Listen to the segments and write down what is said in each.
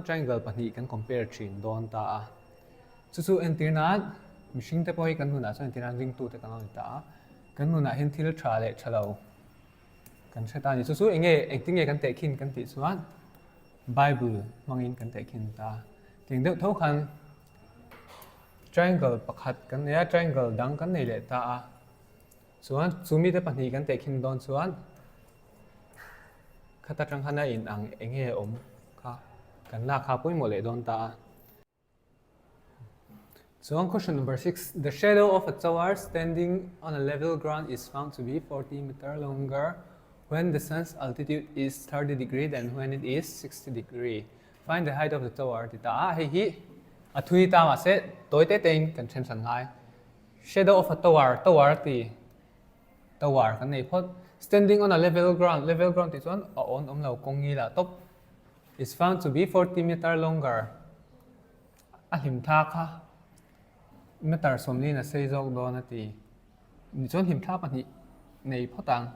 Triangle pahnih kan compare thin dawn ta a. Chu chu entir nan mihring te pawh hi kan nunah chuan entir nan ringtute kan lo ni ta a. Kan nunah hian thil tha leh tha lo kan hre ta a ni. Chu chu enge engtin nge kan tehkhin kan tih chuan Bible hmangin kan tehkhin ta a. Tiang deuh tho khan triangle pakhat kan nei a, triangle dang kan nei leh ta a. Chuan chu mite pahnih kan tehkhin dawn chuan Khat atang khan a in ang eng nge awm kha kan lak kha pawimawh leh dawn ta a. Chuan question number 6, the shadow of a tower standing on a level ground is found to be 40 meter longer when the sun's altitude is 30 degree than when it is 60 degree. Find the height of the tower ti ta a, hei hi a thui ta mahse tawi te tein kan then hran ngai. Shadow of a tower, tower ti Tower kan nei phawt. Standing on a level ground, level ground tih chuan a awn awm lo kawng ngil ah tawp. Is found to be 40 meter longer. A hlim thla kha meter sawmlin a sei zawk dawn a ti. Ni chuan hlim thla pahnih nei phawt ang.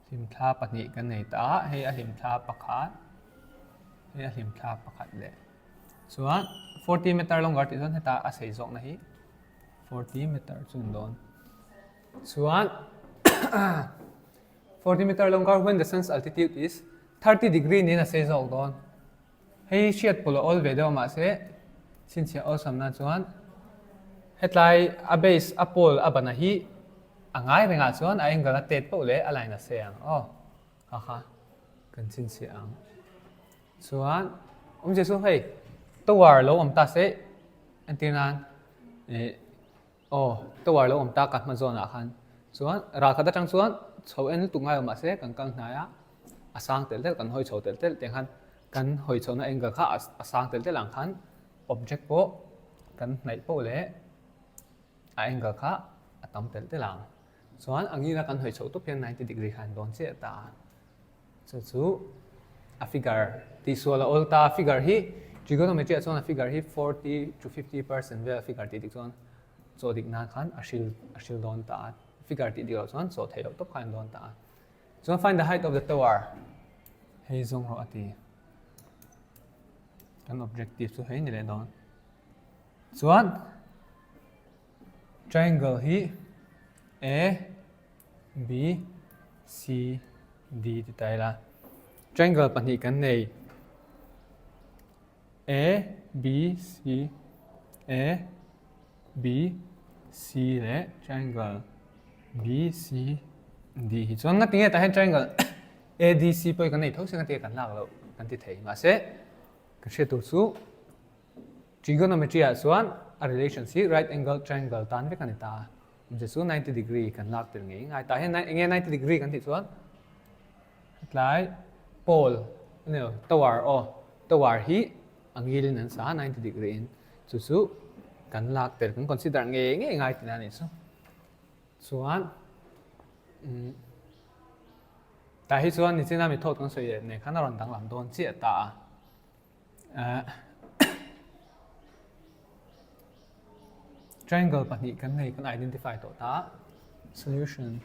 Hlim thla pahnih kan nei ta a, hei a hlim thla pakhat, hei a hlim thla pakhat leh. Chuan 40 meter longer tih chuan heta a sei zawkna hi 40 meter chu an dawn. Chuan 40 meter longer when the sun's altitude is 30 degree niin a sei zawk dawn. Hei hriat pawlh a awl ve deuh a mahse chhinchhiah awlsam nan chuan hetlai a base a pole a bana hi a ngai rengah chuan a angle a tet poh leh a line a sei ang aw kha kha kan chhinchhiah ang. Chuan awmzia chu hei tower lo awm ta se entir nan ih aw tower lo awm ta ka hma zawnah khan chuan ral khat atang chuan chho en lutuk ngai lo mahse kan kal hnai a a sang telh telh kan hawi chho telh telh tiang khan kan hawi chhohna angle kha a sang telh telh ang khan object pawh kan hnaih poh leh a angle kha a tam telh telh ang chuan a ngila kan hawi chhoh tawp hian 90 degree kha an dawn chiah ta a. Chu chu a figure tihsual a awl ta. Figure hi trigonometry ah chuan a figure hi 40 to 50% vel a figure tih dik chuan chaw dik nan khan a hril a hril dawn ta a. Figure tih dik loh chuan chaw theih loh tawp khan a dawn ta a. Chuan find the height of the tower hei zawng rawh a ti. Kan objective chu hei ni leh dawn. Chuan triangle hi A B, C, D ti ta ila. Triangle pahnih kan nei. A, B, C, A, B, C leh triangle B, C, D hi chuan nga tinge tah hian triangle A, D, C pawh hi kan nei tho se nga tinge kan lak loh kan ti thei. Mahse, ka hriat tur chu trigonometry ah chuan a relations hi right angle triangle tan vek a ni ta a. Awmzia chu 90 degree kan lak tel ngei ngai tah hian eng nge 90 degree kan tih chuan tlai pole a ni lo tower aw tower hi a ngil in an sa a 90 degree in chu chu kan lak tel kan consider ngei ngei ngai tihna a nih chu chuan umm tah hi chuan nichina mi thawt kan sawi leh nen khan a rawn danglam dawn chiah ta a. Triangle pahnih kan nei kan identify tawh ta solution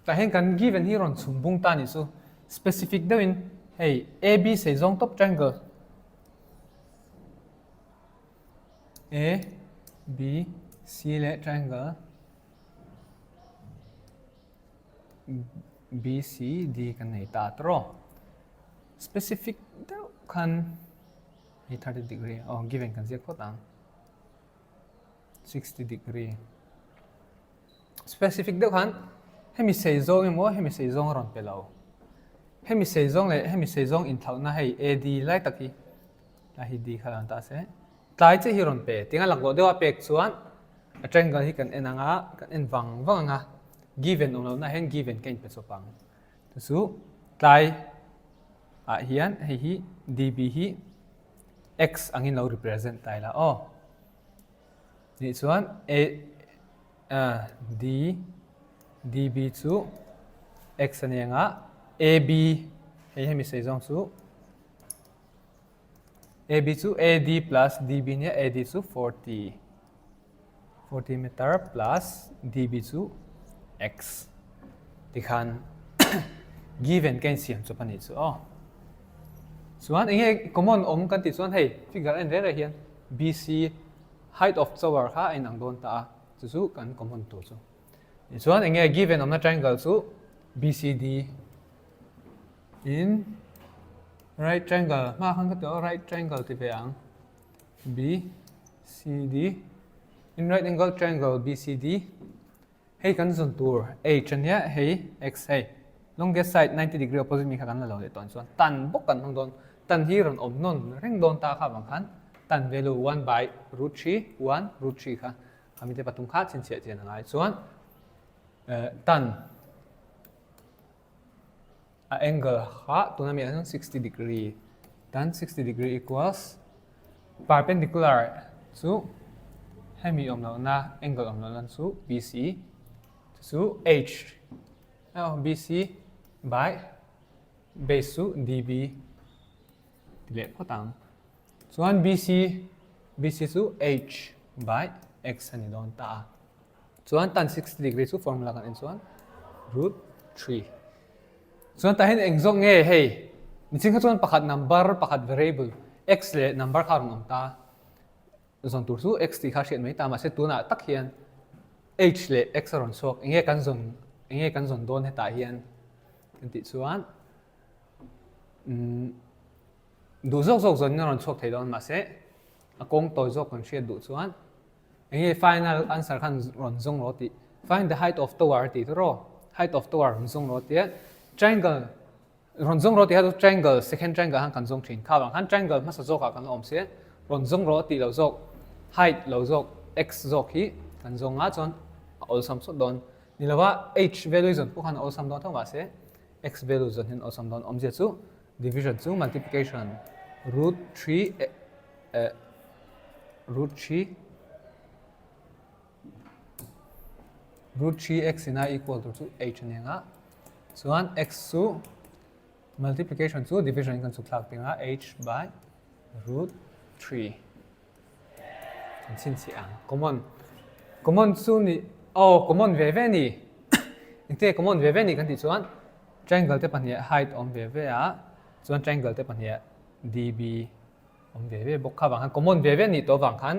tah hian kan given hi rawn chhum bung ta ni chu specific deuhin hei AB sei zawng tawp triangle A B C leh triangle B, C, D kan nei ta tawh. Specific deuh khan hei 30 degree oh given kan ziak phawt ang. 60 degree. Specific deuh khan hemi sei zawng emaw hemi sei zawng a rawn pe lo. Hemi sei zawng leh hemi sei zawng inthlauhna hei AD lai tak hi a hi D kha lo ta se. Tlai chiah hi rawn pe. Tinga laklawh deuha pek chuan a triangle hi kan en ang a, kan en vang vang ang a, given awm lohna hian given ka inpe chawp ang. Chu chu tlai ah hian hei hi db hi x angin lo represent ta ila aw. Nih chuan a d db chu x a ni ang a, ab hei hemi sei zawng chu AB chu AD plus DB nia AD chu 40 40 meter plus DB chu X tikhan Given ka insiam chawp a nih chu aw. Chuan eng nge common awm kan tih chuan hei figure en reng reng hian BC height of tower kha a inang dawn ta a, chu chu kan common tur chu. Tichuan eng nge given awmna triangle chu BCD in right triangle hma khan ka ti aw right triangle ti ve ang BCD in right angle triangle BCD Hei kan zawn tur h a nia, hei x hei. Longest side 90 degree opposite mi kha kan la lo leh tawn chuan tan bawk kan hmang dawn. Tan hi rawn awm nawn reng dawn ta kha avang khan tan value 1 by root 3, 1 root 3 kha khami te pathum kha chhinchhiah chian a ngai. Chuan tan a angle kha tuna mi ah hian 60 degree tan 60 degree equals perpendicular chu hemi awm lohna angle awm lohna chu BC chu chu H oh, BC by base chu DB ti leh phawt ang chuan BC BC chu H by X a ni dawn ta a. Chuan tan 60 degree chu formula kan en chuan root 3. Chuan tah hian eng zawk nge hei nichin kha chuan pakhat number pakhat variable x leh number kha rawn awm ta. Zawn tur chu x tih kha hriat mai ta mahse tunah tak hian h leh x a rawn chhuak eng nge kan zawn eng nge kan zawn dawn hetah hian kan tih chuan umm duh zawk zawk zawnin a rawn chhuak thei dawn mahse a kawng tawi zawk kan hriat duh chuan Eng nge final answer khan rawn zawng rawh tih find the height of tower tih chu raw height of tower rawn zawng rawh tia triangle rawn zawng rawh tih kha chu triangle second triangle khan kan zawng thin kha vang khan triangle hmasa zawk ah kan awm sia rawn zawng rawh tih lo zawk height lo zawk x zawk hi kan zawng a chuan a awlsam sawt dawn ni lova h value zawn pawh khan a awlsam dawn tho mahse x value zawn hian awlsam dawn awmzia chu division chu multiplication root 3 eh, root 3 root 3 x ina equal to chu h ani anga chuan x chu multiplication chu division kan chuk thlak tinga h by root 3 kan chin chi ang common common chu ni oh common ve ve ni engte common ve ve ni kan ti chuan triangle te pahnih height awm ve ve a chuan triangle te pahnih db awm ve ve bawk kha vang khan common ve ve nih tawh vang khan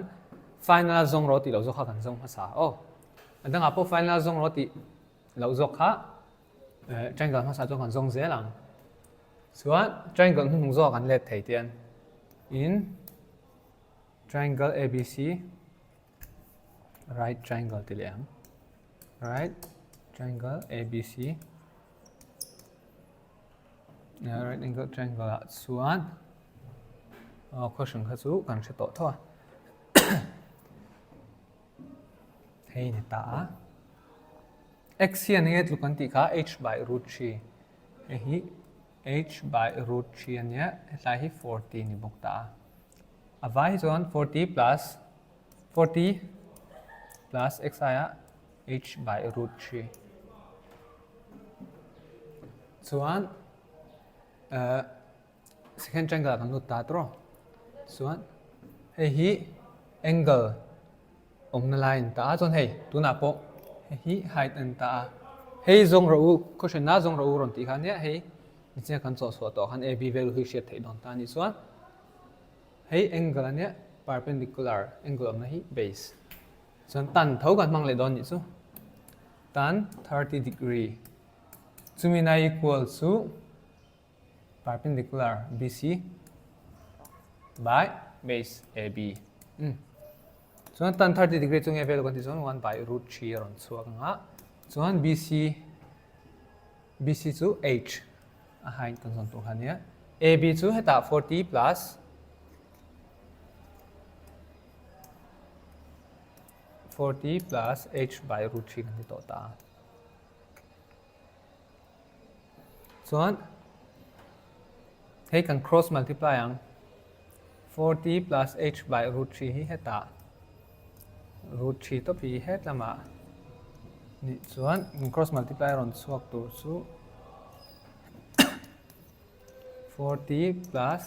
final a zawng rawh tih loh zawk kha kan zawng hmasa aw. A dangah pawh final a zawng rawh tih loh zawk kha triangle hmasa chuan kan zawng zel ang. Chuan triangle hnuhnung zawk kan let thei tian in triangle ABC right triangle ti leh ang. Right triangle ABC Right angle triangle ah chuan question kha chu kan hre tawh tho a. Hei ni ta a. X hian enge tluk kan tih kha h by root 3. Hei hi h by root 3 ania, hetlai hi 40 ni bawk ta a. A vai hi chuan 40 plus 40 plus x aia h by root 3. Chuan uh, second triangle kan lut ta tro. Chuan hei hi angle awmna lai an ta a chuan hei tunah pawh hei hi height an ta a. Hei zawng rawh u question na zawng rawh u rawn tih kha nia hei nichina kan chawh chhuah tawh khan AB value hi hriat theih dawn ta a nih chuan hei angle ania perpendicular angle awmna hi base. Chuan tan tho kan hmang leh dawn nih chu. Tan 30 degree. Chumi na equal chu perpendicular BC by base AB. Mm. Chuan tan 30 degree chu nge value kan ti chuan 1 by root 3 a rawn chhuak anga. Chuan BC BC chu H a hain kan zawn tur kha nia. AB chu hetah 40 plus 40 plus h by root 3 kan ti tawh ta. Chuan hei kan cross multiply ang 40 plus h by root 3 hi hetah root 3 top hi het lamah nih chuan kan cross multiply rawn chhuak tur chu 40 plus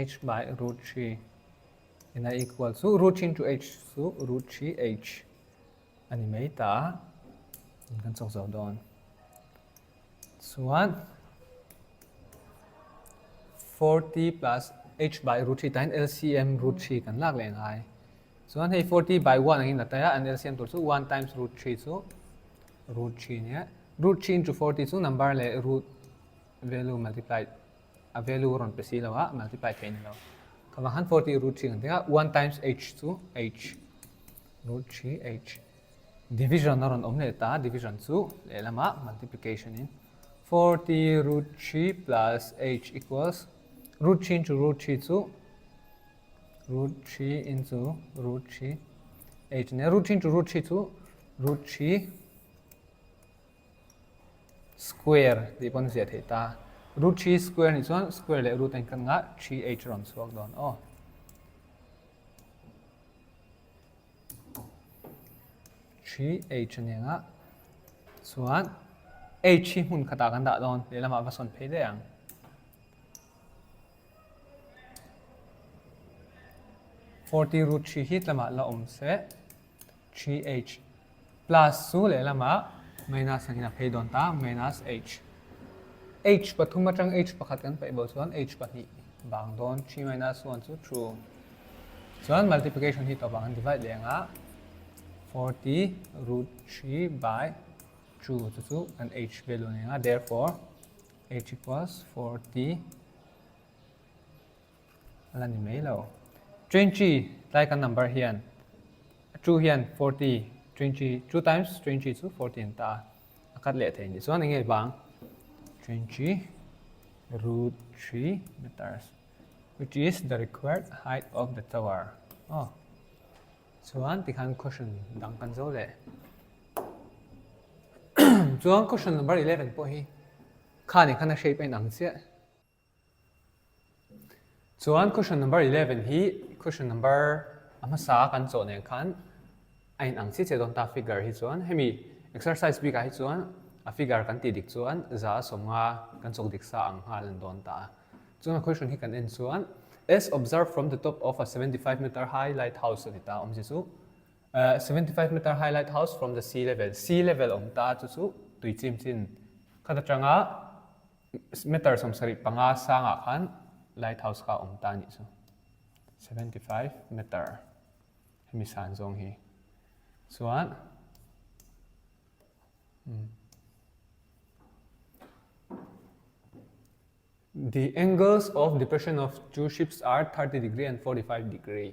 h by root 3 ina equal chu root 3 into h chu root 3 h ani mai ta kan chok zo dawn. Chuan 40 plus h by root 3 tain LCM root 3 kan lak leh ngai. Chuan hei 40 by 1 angin la tai a, an LCM tur chu 1 times root 3 chu root 3 nia. Root 3 into 40 chu number leh root value multiply a value rawn pe si lo a, multiply theih ni lo. Ka vang han 40 root 3 kan ti a, 1 times h chu h root 3 h. Division a rawn awm leh ta, division chu lehlamah multiplication in 40 root 3 plus h equals root 3 into root 3 chu root 3 into root 3 h nia, root 3 into root 3 chu root 3 square tih pawn ziah theih ta. Root 3 square nih chuan square leh root a inkhat ngah 3h rawn chhuak dawn aw. 3h a ni ang a, chuan h hi hmun khatah kan dah dawn lehlamah va sawn phei daih ang. 40 root 3 hi tlamah la awm se 3h plus chu lehlamah minus angin a phei dawn ta minus h. H pathum atang h pakhat kan paih bo chuan h pahnih vang dawn 3 minus 1 chu 2. Chuan multiplication hi tawpah kan divide leh ang a 40 root 3 by 2 chu chu kan h value a ni ang a therefore h equals 40 a la ni mai lo. 20 tlai kan number hian 2 hian 40 20 2 times 20 chu 40 an ta a a cut leh thei a ni. Chuan enge vang 20 root 3 meters which is the required height of the tower. Oh. Chuan tikhan question dang kan zo leh. Chuan question number 11 pawh hi khani khan a shape a inang chiah. Chuan question number 11 hi question number a hmasa kan chawh nen khan a inang chiah chiah dawn ta figure hi chuan hemi exercise bikah hi chuan a figure kan tih dik chuan za 50 kan chawk dik sa ang nghal an dawn ta a. Chuan a question hi kan en chuan as observed from the top of a 75 meter high lighthouse a ti ta awmzia chu 75 meter high lighthouse from the sea level sea level awm ta chu chu tui chim chin khat atanga Meter 75 sangah khan lighthouse kha a awm ta a nih chu. 75 meter hemi san zawng hi. Chuan The angles of depression of two ships are 30 degree and 45 degree.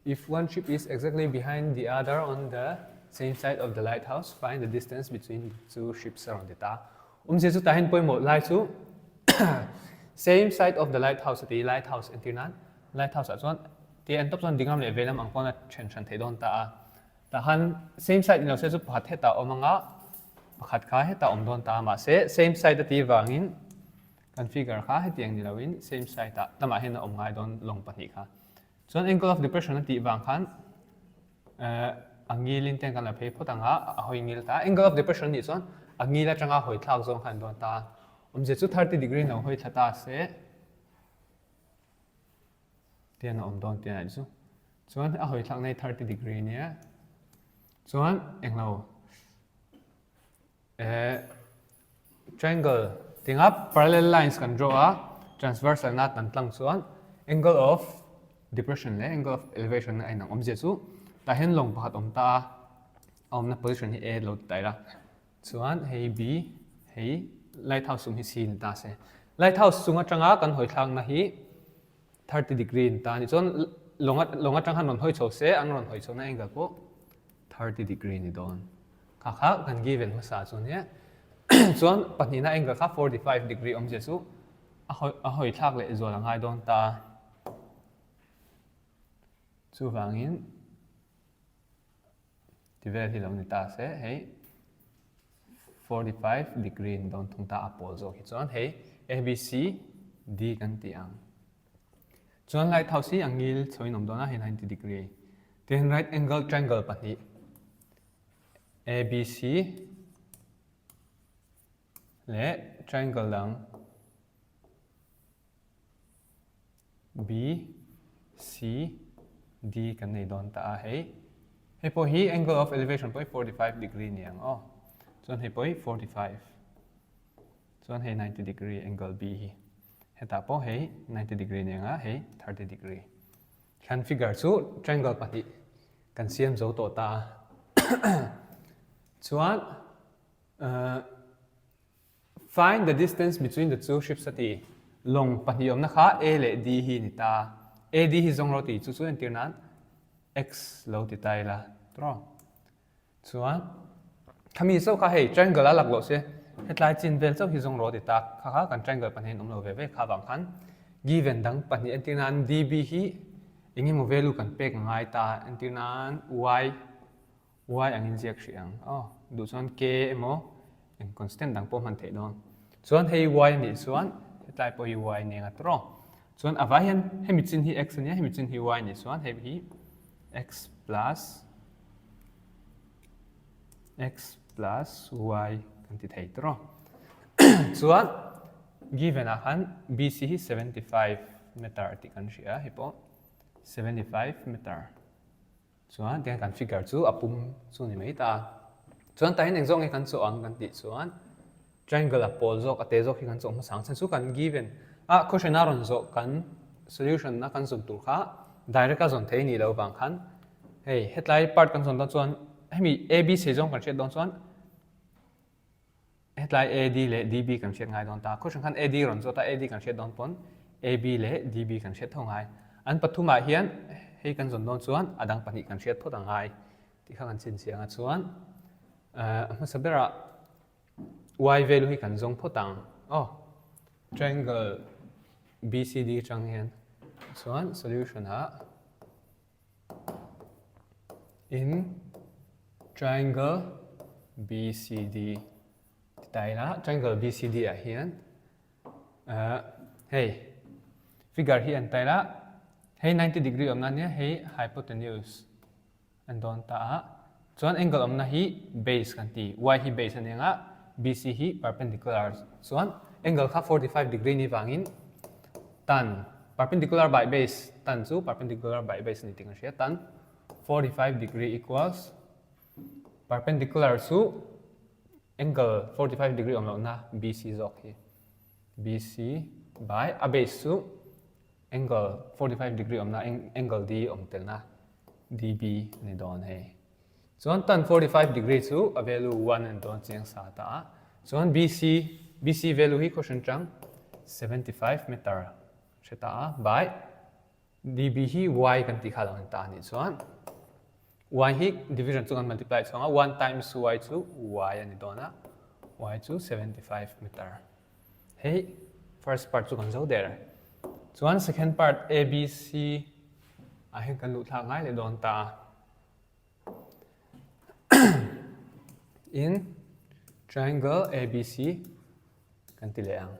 If one ship is exactly behind the other on the same side of the lighthouse, find the distance between the two ships a rawn ti ta. Awmzia chu tah hian pawimawh lai chu same side of the lighthouse a ti, lighthouse entir nan lighthouse ah chuan tia en tawp chuan dinglam leh veilam ang pawn a then hran theih dawn ta a. Tah khan same side ni lo se chu pakhat hetah a awm ang a, pakhat kha hetah a awm dawn ta a mahse same side a tih vangin kan figure kha hetiang ni loin same side ah lamah hian a awm ngai dawn lawng pahnih kha. Chuan angle of depression a tih vang khan A ngilin ten kan la phei phawt ang a, a hawi ngil ta. Angle of depression nih chuan a ngil atanga hawi thlak zawng kha an dawn ta a. Awmzia chu 30 degree in lo hawi thla ta se tian a awm dawn tih a nih chu. Chuan a hawi thlak na hi 30 degree nia. Chuan englo Eh, triangle tinga parallel lines kan draw a, transversal na tan tlang chuan angle of depression leh angle of elevation a inang awmzia chu tah hian lawng pakhat awm ta a, a awmna position hi A lo ti ta ila, chuan hei B, hei lighthouse chung hi C ni ta se. Lighthouse chung atanga kan hawi thlakna hi 30 degree ni ta a nih chuan lawng lawng atang khan rawn hawi chho se an rawn hawi chhohna angle pawh 30 degree ni dawn. Kha kha kan given hmasa chu nia. Chuan pahnihna angle kha 45 degree awmzia chu a hawi a hawi thlak leh zual a ngai dawn ta. Chuvangin ti vel hi lo ni ta se hei 45 degree ni dawn thung ta a pawl zawk hi chuan hei A B C D kan ti ang. Chuan lighthouse hi a ngil chhoin awm dawn a hei 90 degree. Tin right angle triangle pahnih A B C leh triangle dang B C D kan nei dawn ta a hei. Hei pawh hi angle of elevation pawh hi 45 degree ni ang aw. Chuan hei pawh hi 45. Chuan hei 90 degree angle B hi. Hetah pawh hei 90 degree nia nga hei 30 degree. Thlan figure chu triangle pahnih kan siam zo tawh ta a. Chuan uh, find the distance between the two ships a ti. Lawng pahnih awmna kha A leh D hi ni ta. AD hi zawng ro ti chu chu entir nan X lo ti ta ila. Tro. Chuan khami chauh kha hei triangle a lak loh se hetlai chin vel chauh hi zawng rawh ti tak kha kha kan triangle pahnihin awm lo ve ve kha vang khan given dang pahnih entir nan db hi eng emaw value kan pek a ngai ta entir nan y y angin ziak hrih ang aw duh chuan k emaw eng constant dang pawh hman theih dawn chuan hei y anih chuan hetlai pawh hi y nen a tawrh chuan a vai hian hemi chin hi x ania hemi chin hi y anih chuan hei hi x plus x plus y kan ti thei tawh chuan given ah khan BC hi 75 meter tih kan hria hei pawh 75 meter chuan tiang kan figure chu a pum chu ni mai ta chuan tah hian engzawng nge kan chawh ang kan tih chuan Triangle a pawl zawk a te zawk hi kan chawh hmasa ang chhan chu kan given a question a rawn zawh kan solution a kan zawn tur kha direct a zawn thei nih loh vang khan hei hetlai part kan zawn dawn chuan hemi A B sei zawng kan hriat dawn chuan hetlai A D leh D B kan hriat ngai dawn ta question khan A D rawn zawt a A D kan hriat dawn pawn A B leh D B kan hriat tho ngai an pathumah hian hei kan zawn dawn chuan a dang pahnih kan hriat phawt a ngai tih kha kan chhinchhiah ang a chuan a hmasa berah Y value hi kan zawng phawt ang. Aw, triangle BCD atang hian chuan solution ah in triangle BCD ti ta ila triangle BCD ah hian uh, hei figure hi an ta ila hei 90 degree awmna nia hei hypotenuse an dawn ta a. Chuan angle awmna hi base kan ti, y hi base a ni ang a, BC hi perpendicular. Chuan angle kha 45 degree ni vangin tan perpendicular by base, tan chu perpendicular by base a ni tih kan hria, tan 45 degree equals perpendicular chu angle 45 degree awm lohna BC zawk hi BC by a base chu Angle 45 degree awmna angle D awm telna DB a ni dawn hei. Chuan tan 45 degree chu a value 1 a ni dawn chiang sa ta a. Chuan BC BC value hi khaw hran tang 75 meter hre ta a by DB hi y kan tih kha lo ni ta a nih chuan y hi division chu kan multiply chhuang a 1 times y chu y a ni dawn a y chu 75 meter. Hei first part chu kan zo der. Chuan second part A B C ah hian kan luh thlak ngai leh dawn ta. In triangle ABC kan ti leh ang.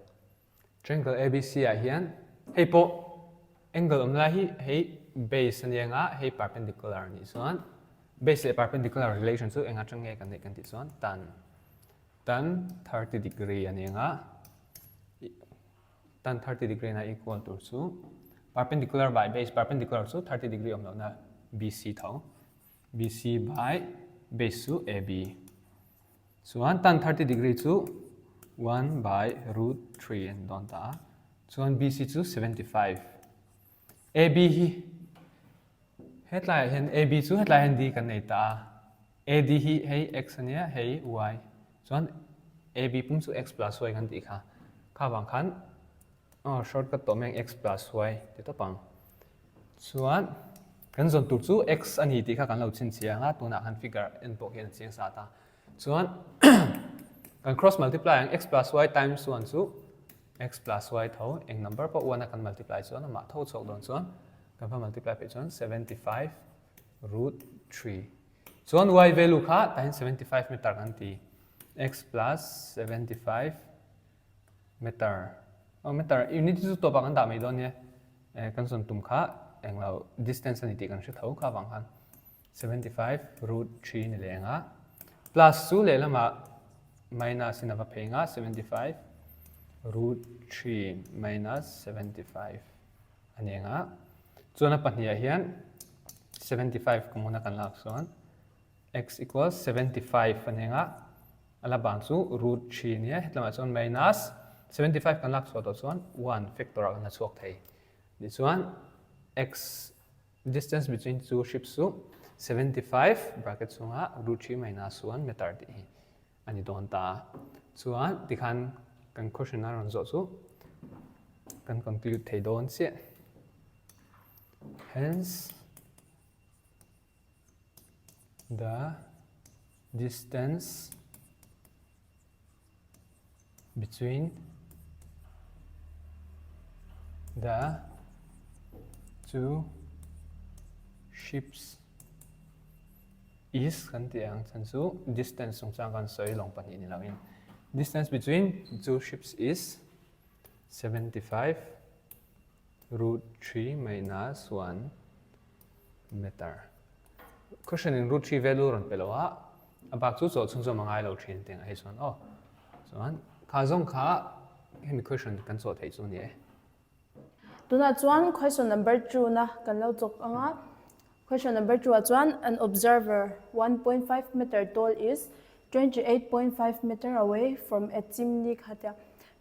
Triangle ABC ah hian hei pawh angle awm lai hi hei base a nia nga hei perpendicular a nih chuan base leh perpendicular relation chu eng atang nge kan neih kan tih chuan tan Tan 30 degree a ni ang a, tan 30 degree na equal tur chu perpendicular by base, perpendicular chu 30 degree awm lohna BC tho, BC by base chu AB. Chuan tan 30 degree chu 1 by root 3 an dawn ta a, chuan BC chu 75. AB hi hetlaiah hian AB chu hetlaiah hian D kan nei ta a, AD hi hei x a nia, hei y. Chuan AB pum chu x plus y kan tih kha. Kha vang khan oh, shortcut tawh mai ang x plus y ti tawp ang. Chuan kan zawn tur chu x a ni tih kha kan lo chhinchhiah ang a, tunah khan figure en pawh khian a chiang sa ta. Chuan kan cross multiply ang x plus y times 1 chu x plus y tho, eng number pawh 1 a kan multiply chuan amah tho chhuak dawn chuan kan va multiply peih chuan 75 root 3. Chuan y value kha tahin 75 meter kan ti. x plus 75 meter. Oh, meter unit chu tawpah kan dah mai dawn nia. Eh, kan zawn tum kha englo distance ani tih kan hre tho kha vang khan 75 root 3 ni leh anga plus chu lehlamah minus in ava phei nga 75 root 3 minus 75 a ni ang a. Chuan a pahnihah hian 75 common a kan lak chuan x equals 75 a ni ang a. A la bang chu root 3 nia hetlamah chuan minus 75 kan lak chhuah tawh chuan 1 factor ah kan la chhuak thei. Tichuan x distance between two ships chu 75 bracket chhunga root 3 minus 1 meter tih hi a ni dawn ta. Chuan tikhan kan question a rawn zawh chu kan conclude thei dawn chiah. Hence the distance between the two ships is kan tih ang chhan chu distance chungchang kan sawi lawng pahnih ni loin distance between two ships is 75 root 3 minus 1 meter. Question in root 3 value rawn pe lo a, a bak chu chawh chhunzawm a ngai lo thin teng a hei chuan aw. Chuan kha zawng kha hemi question kan chawh theih chu a ni e. Tunah chuan question number 2 na kan lo chawk ang a. Question number 2 ah chuan an observer 1.5 meter tall is 28.5 meter away from a chimney kha tia.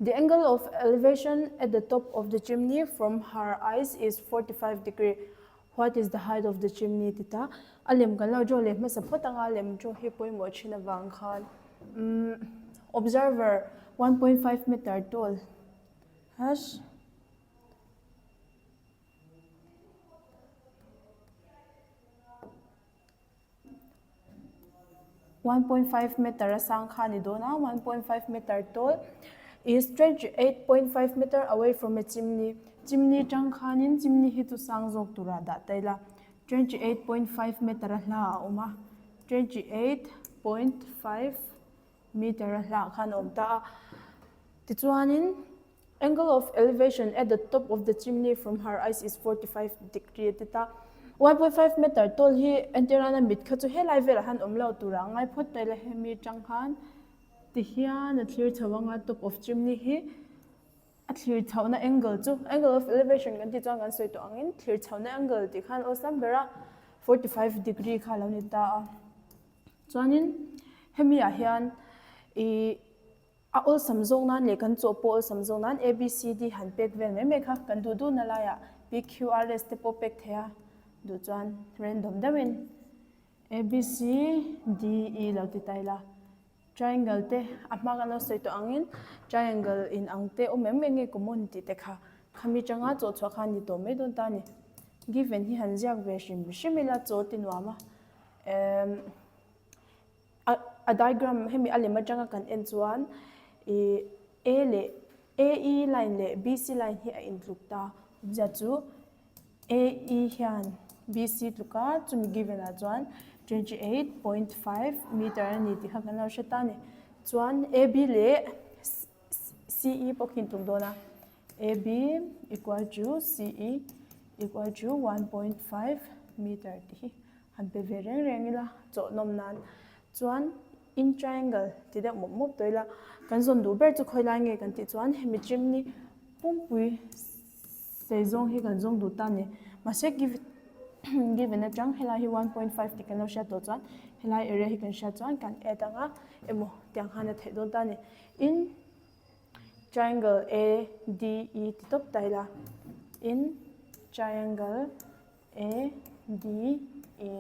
The angle of elevation at the top of the chimney from her eyes is 45 degree. What is the height of the chimney ti ta. A lem kan lo draw leh hmasa phawt anga lem draw hi pawimawh thin avang khan umm observer 1.5 meter tall hash. 1.5 meter a sang kha a ni dawn a, 1.5 meter tall is 28.5 meter away from a chimney. Chimney tang khanin chimney hi chu sang zawk turah dah ta ila 28.5 meter a hla a awm a, 28.5 meter a hla khan a awm ta a. Tichuanin Angle of elevation at the top of the chimney from her eyes is 45 degree a ti ta. 1.5 meter tall hi entirana mit kha chu helai velah hian awm lo tura a ngai phawt mai la hemi atang khan ti hian a thlir chho anga top of chimney hi a thlir chhohna angle chu angle of elevation kan tih chuan kan sawi tawh angin thlir chhohna angle tih khan awlsam ber a 45 degree kha a lo ni ta a. Chuanin hemi ah hian ih A awlsam zawk nan leh kan chaw pawh awlsam zawk nan A, B, C, D han pek vel mai mai kha kan duh duhna laiah P, Q, R, S te pawh pek thei a, duh chuan random deuhin A, B, C, D, E lo ti ta ila. Triangle te a hma kan lo sawi tawh angin triangle in ang te awm em eng nge common tih te kha khami tanga chaw chhuah kha a ni tawh mai dawn ta a ni. Given hi han ziak ve hrim hrim ila chaw ti nuam a emm. A diagram hemi a lem atanga kan en chuan ih A leh AE line leh BC line hi a intluk ta. Awmzia chu AE hian BC tluk a, chumi given ah chuan 28.5 meter a ni tih kha kan lo hre ta a ni. Chuan AB leh CE pawh khi intluk dawn a, AB equal to CE equal to 1.5 meter tih hi. Han pe ve reng reng ila chawh nawm nan chuan in triangle ti deuh mawp mawp tawh ila kan zawn duh ber chu khawi lai nge kan tih chuan hemi chimney pumpui sei zawng hi kan zawng duh ta a ni mahse given atang helai hi 1.5 tih kan lo hriat tawh chuan helai area hi kan hriat chuan kan add anga emaw tiang khan a theih dawn ta a ni in triangle A D E ti tawp ta ila in triangle A D E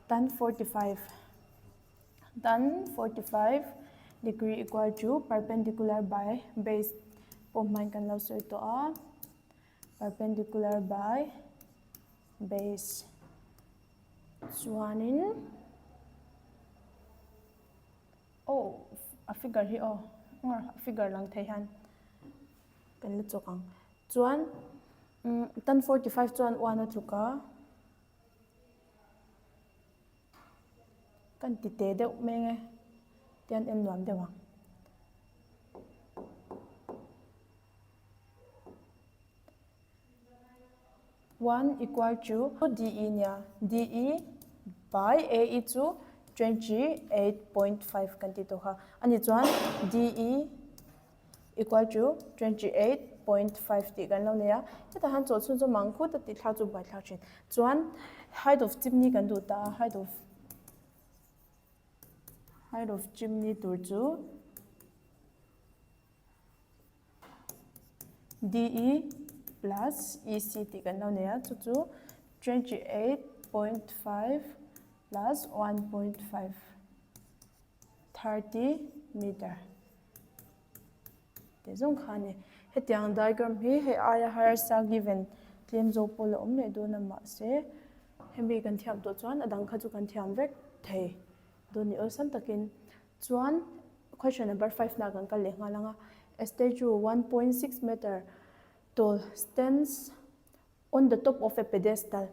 Tan 45 Tan 45 degree equal to perpendicular by base pawh hmain kan lo sawi tawh a perpendicular by base chuanin oh a figure hi aw a figure lang thei hian kan la chawk ang chuan Tan 45 chuan uan a tluk a, kan ti te deuh mai nge tian en nuam deuh ang. One equal to DE nia, DE by AE chu 28.5 kan ti tawh kha. Ani chuan DE equal to 28.5 tih kan lo nei a, hetah hian chaw chhun chu mang khut a tih thlak chu buai thlak thin. Chuan height of chimney kan duh ta a, height of Height of chimney tur chu DE plus EC tih kan lo nei a, chu chu 28.5 plus 1.5, 30 meter tih zawng kha a ni. Hetiang diagram hi hei aia harsa given tlem zawk pawh la awm leh dawn a mahse hemi kan thiam tawh chuan a dang kha chu kan thiam vek thei dawn ni awlsam takin. Chuan question number 5 na kan kal leh nghal ang a, a statue 1.6 meter tall stands on the top of a pedestal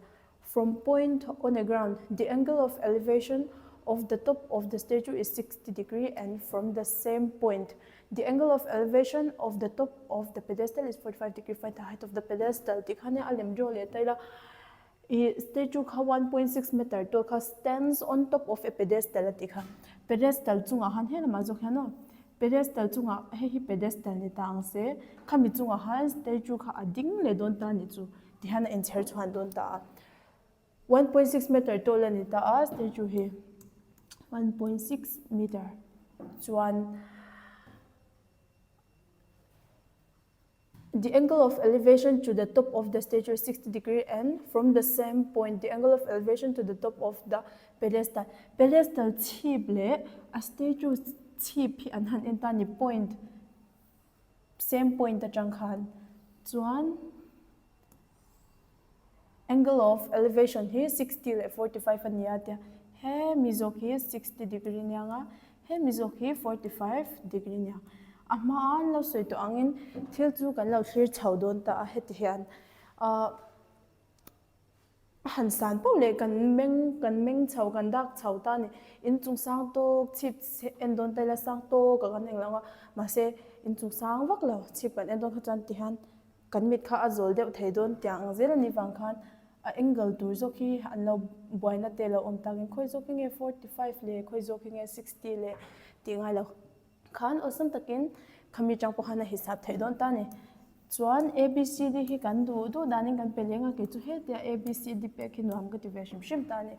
from point on a ground the angle of elevation of the top of the statue is 60 degree and from the same point the angle of elevation of the top of the pedestal is 45 degree find the height of the pedestal tih kha nia a lem draw leh ta ila ih statue kha 1.6 meter tawh kha stands on top of a pedestal a tih kha pedestal chungah khan helamah zawk hian aw Pedestal chungah hei hi pedestal ni ta ang se, khami chungah khan statue kha a ding leh dawn ta ni chu ti hian a inchher chhuan dawn ta a. 1.6 meter tall a ni ta a statue hi 1.6 meter chuan The angle of elevation to the top of the statue is 60 degree and from the same point the angle of elevation to the top of the pedestal. Pedestal chhip leh a statue chhip hi an han en ta ni point same point atang khan chuan Angle of elevation hi 60 leh 45 a ni a tia hemi zawk hi 60 degree a nia nga hemi zawk hi 45 degree a nia. A hmaa an lo sawi tawh angin thil chu kan lo thlir chho dawn ta a heti hian ahh a han san pauh leh kan meng kan meng chho kan dak chho ta a ni. Inchung sang tawk chhip en dawn ta ila sang tawk a kan eng lo ang a mahse inchung sang vak lo chhip kan en dawn kha chuan ti hian Kan mit kha a zawl deuh thei dawn tiang ang zel a nih vang khan a angle tur zawk hi an lo buaina te lo awm takin khawi zawk hi nge 45 leh khawi zawk hi nge 60 leh tih ngai lo khan awlsam takin khami tang pawh khan a hisap theih dawn ta a ni. Chuan ABCD hi kan duh duh danin kan pe leng a kei chu hetia ABCD pek hi nuam ka ti ve hrim hrim ta a ni.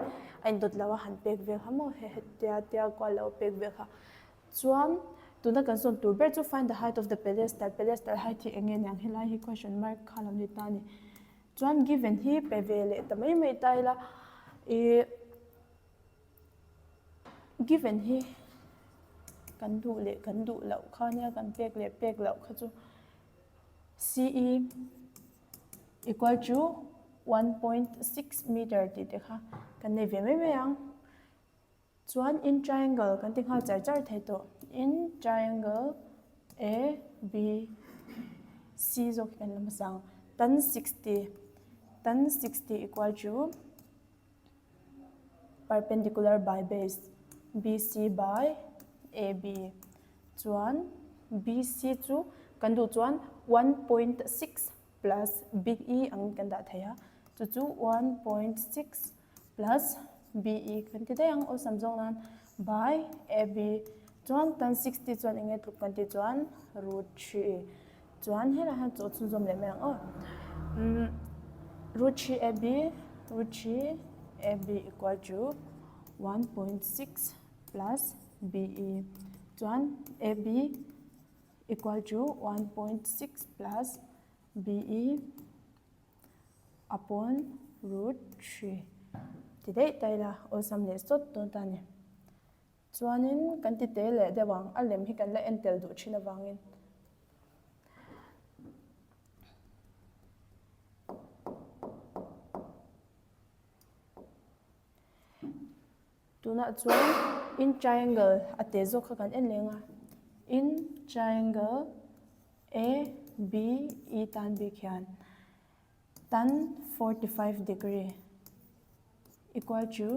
A indawt lo a han pek vel kha maw hetia tia kual lo a pek vel kha. Chuan tuna kan zawn tur ber chu find the height of the pedestal, pedestal height hi eng nge niang helai hi question mark kha lo ni ta a ni. Chuan given hi pe ve leh ta mai mai ta ila ih given hi kan duh leh kan duh loh kha nia kan pek leh pek loh kha chu CE equal to 1.6 meter tih te kha kan nei ve mai mai ang. Chuan in triangle kan ti nghal char char thei tawh. In triangle A B C zawk hi kan la hmasa ang. Tan 60 tan 60 equal to perpendicular by base BC by AB. Chuan BC chu kan duh chuan 1.6 plus BE angin kan dah thei a. Chu chu 1.6 plus BE kan ti daih ang awlsam zawng nan by AB chuan tan 60 chuan enge tluk kan tih chuan root 3 chuan helai hian chaw chhunzawm leh mai ang aw root 3 AB root 3 AB equal to 1.6 plus BE chuan AB equal to 1.6 plus BE upon root 3 ti daih ta ila awlsam leh sawt dawn ta a ni. Chuanin kan ti te leh deuh ang, a lem hi kan la en tel duh thin avangin. Tunah chuan in triangle a te zawk kha kan en leng a, in triangle A B E tan bik hian tan 45 degree equal to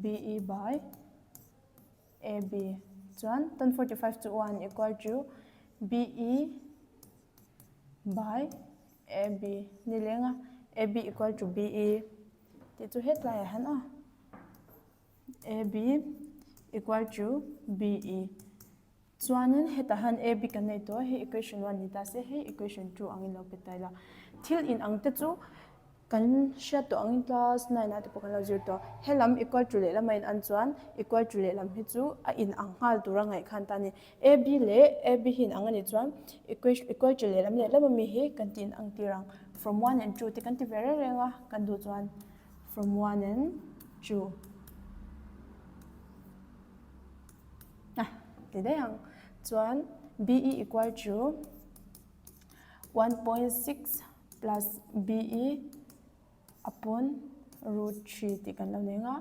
B E by A B chuan tan 45 chu 1 equal to B E by A B ni leng a, A B equal to B E tih chu hetlaiah hian a AB equal to BE chuanin hetah hian AB kan nei tawh a hei equation 1 ni ta se hei equation 2 angin lo pe ta ila thil in ang te chu. Kan hriat tawh angin class nine ah te pawh kan lo zir tawh a, he lam equal to lehlam a in an chuan equal to lehlam hi chu a in ang nghal tur a ngaih khan ta a ni. AB leh AB hi in ang a nih chuan equal to lehlam lehlam ami hi kan ti in ang tir ang. From one and two te kan ti ve reng reng a, kan duh chuan from one and two a ti daih ang. Chuan BE equal to 1.6 plus BE upon root 3 tih kan lo nei ang a,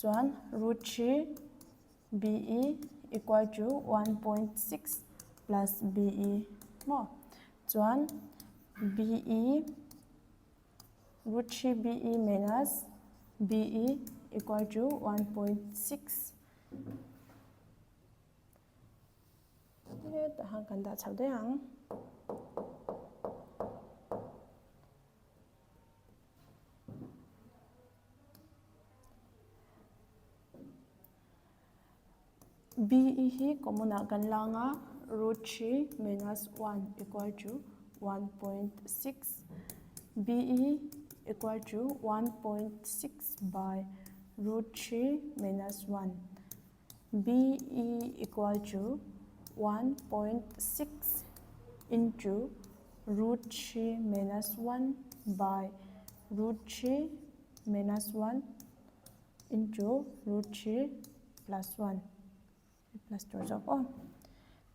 chuan root 3 BE equal to 1.6 plus BE maw? Chuan BE root 3 BE minus BE equal to 1.6 Hetah hian kan dah chho daih ang. BE hi common ah kan lang a, root 3 minus 1 equal to 1.6. BE equal to 1.6 by root 3 minus 1. BE equal to 1.6 into root 3 minus 1 by root 3 minus 1 into root 3 plus 1 plus tur zawk aw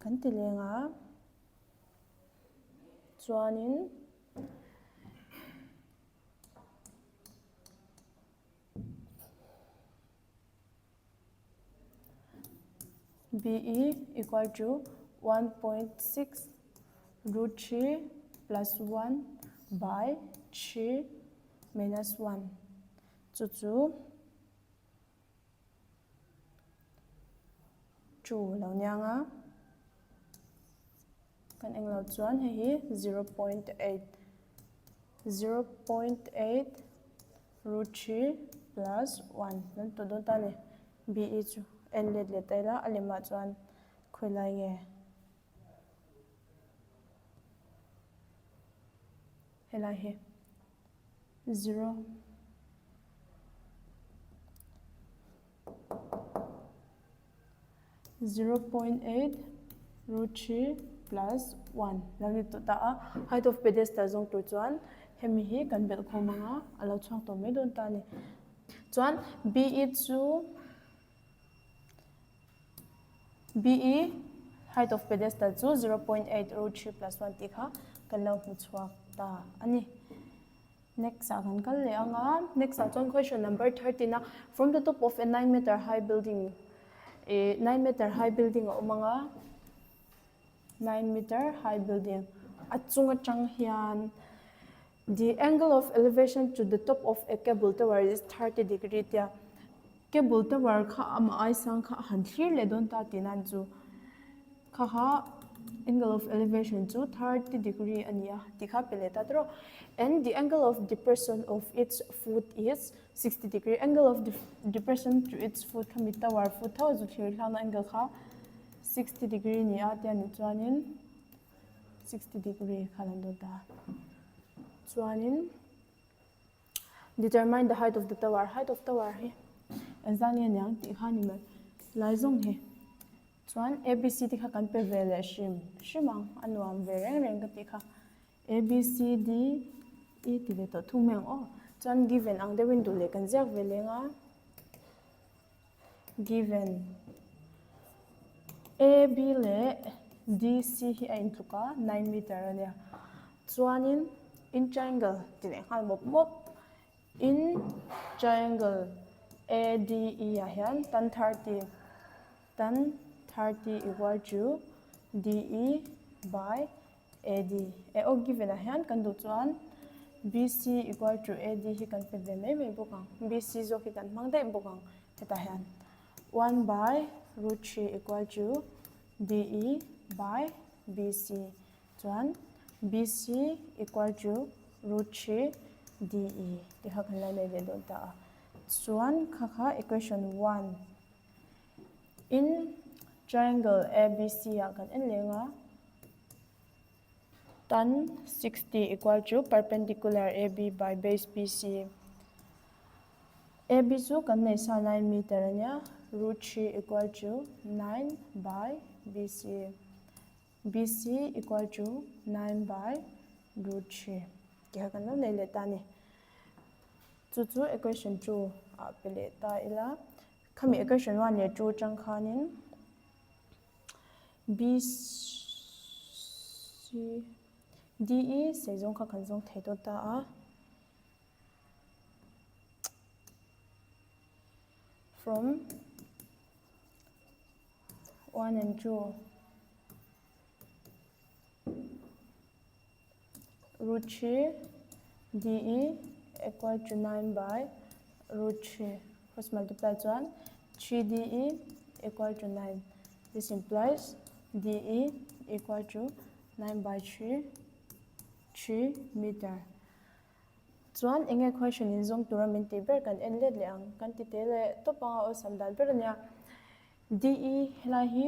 kan ti leng a chuanin BE equal to 1.6 root 3 plus 1 by 3 minus 1 chu chu 2 lo niang a kan eng lo chuan hei hi 0.8 0.8 root 3 plus 1 nan tawh dawn ta a ni BE chu en let leh ta ila a lemah chuan khawilai nge helai hi 0 0.8 root 3 plus 1 lo ni tawh ta a, height of pedestal zawng tur chuan hemi hi kan belh khawm ang a, a lo chhuak tawh mai dawn ta a ni. Chuan BE chu BE height of pedestal chu 0.8 root 3 plus 1 tih kha kan lo hmu chhuak ta a ni. Next ah kan kal leh ang a, next ah chuan question number 13 a, from the top of a 9 meter high building eh 9 meter high building a awm ang a, 9 meter high building a chung atang hian the angle of elevation to the top of a cable tower is 30 degree tia cable tower kha amah ai sang kha a han thlir leh dawn ta tih nan chu. Kha kha angle of elevation chu 30 degree a ni a tih kha pe leh ta tawrh and the angle of depression of its foot is 60 degree angle of depression to its foot kha mi tower foot tho zu thlir hlangna angle kha 60 degree ni a tia ni chuanin 60 degree kha lan dawn ta chuanin Determine the height of the tower, height of tower hi engzah nge niang tih kha ni mai lai zawng hi chuan A B C te kha kan pe ve leh hrim hrim ang a nuam ve reng reng ka tih kha A B C D E ti ve tawh thung mai ang aw chuan given ang deuhin duh leh kan ziak ve leng a. Given A, B leh D, C hi a intluk a, 9 meter a nia. Chuanin in triangle ti leh nghal mawp mawp. In triangle A, D, E ah hian tan 30, tan 30 equal to D, E by AD. E aw given ah hian kan duh chuan BC equal to AD hi kan pe ve mai mai bawk ang. BC zawk hi kan hmang daih bawk ang hetah hian. 1 by root 3 equal to DE by BC chuan BC equal to root 3 DE tih kha kan lo nei ve dawn ta a. Chuan kha kha equation 1 in triangle ABC ah kan en leng a. Tan 60 equal to perpendicular AB by base BC. AB chu kan nei sa 9 meter a nia, root 3 equal to 9 by BC. BC equal to 9 by root 3 tih kha kan lo nei leh ta a ni. Chu chu equation 2 ah pe leh ta ila, khami equation 1 leh 2 atang khanin BC DE sei zawng kha kan zawng thei dawn ta a. From 1 and 2 root 3 DE equal to 9 by root 3 cross multiply chuan 3 DE equal to 9 this implies DE equal to 9 by 3 3 meter Chuan enge question in zawng tura min tih ber kan en let leh ang kan ti te leh tawp anga awlsam dan ber ania DE helai hi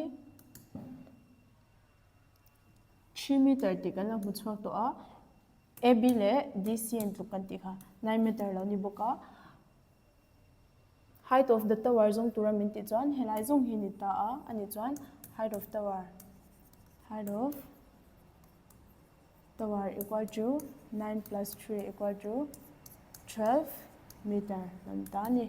3 meter tih kan lo hmu chhuak tawh a, AB leh DC an tluk kan tih kha 9 meter lo ni bawk a. Height of the tower zawng tura min tih chuan helai zawng hi ni ta a, ani chuan height of tower, height of tower equal to 9 plus 3 equal to 12 meter lo ni ta a ni.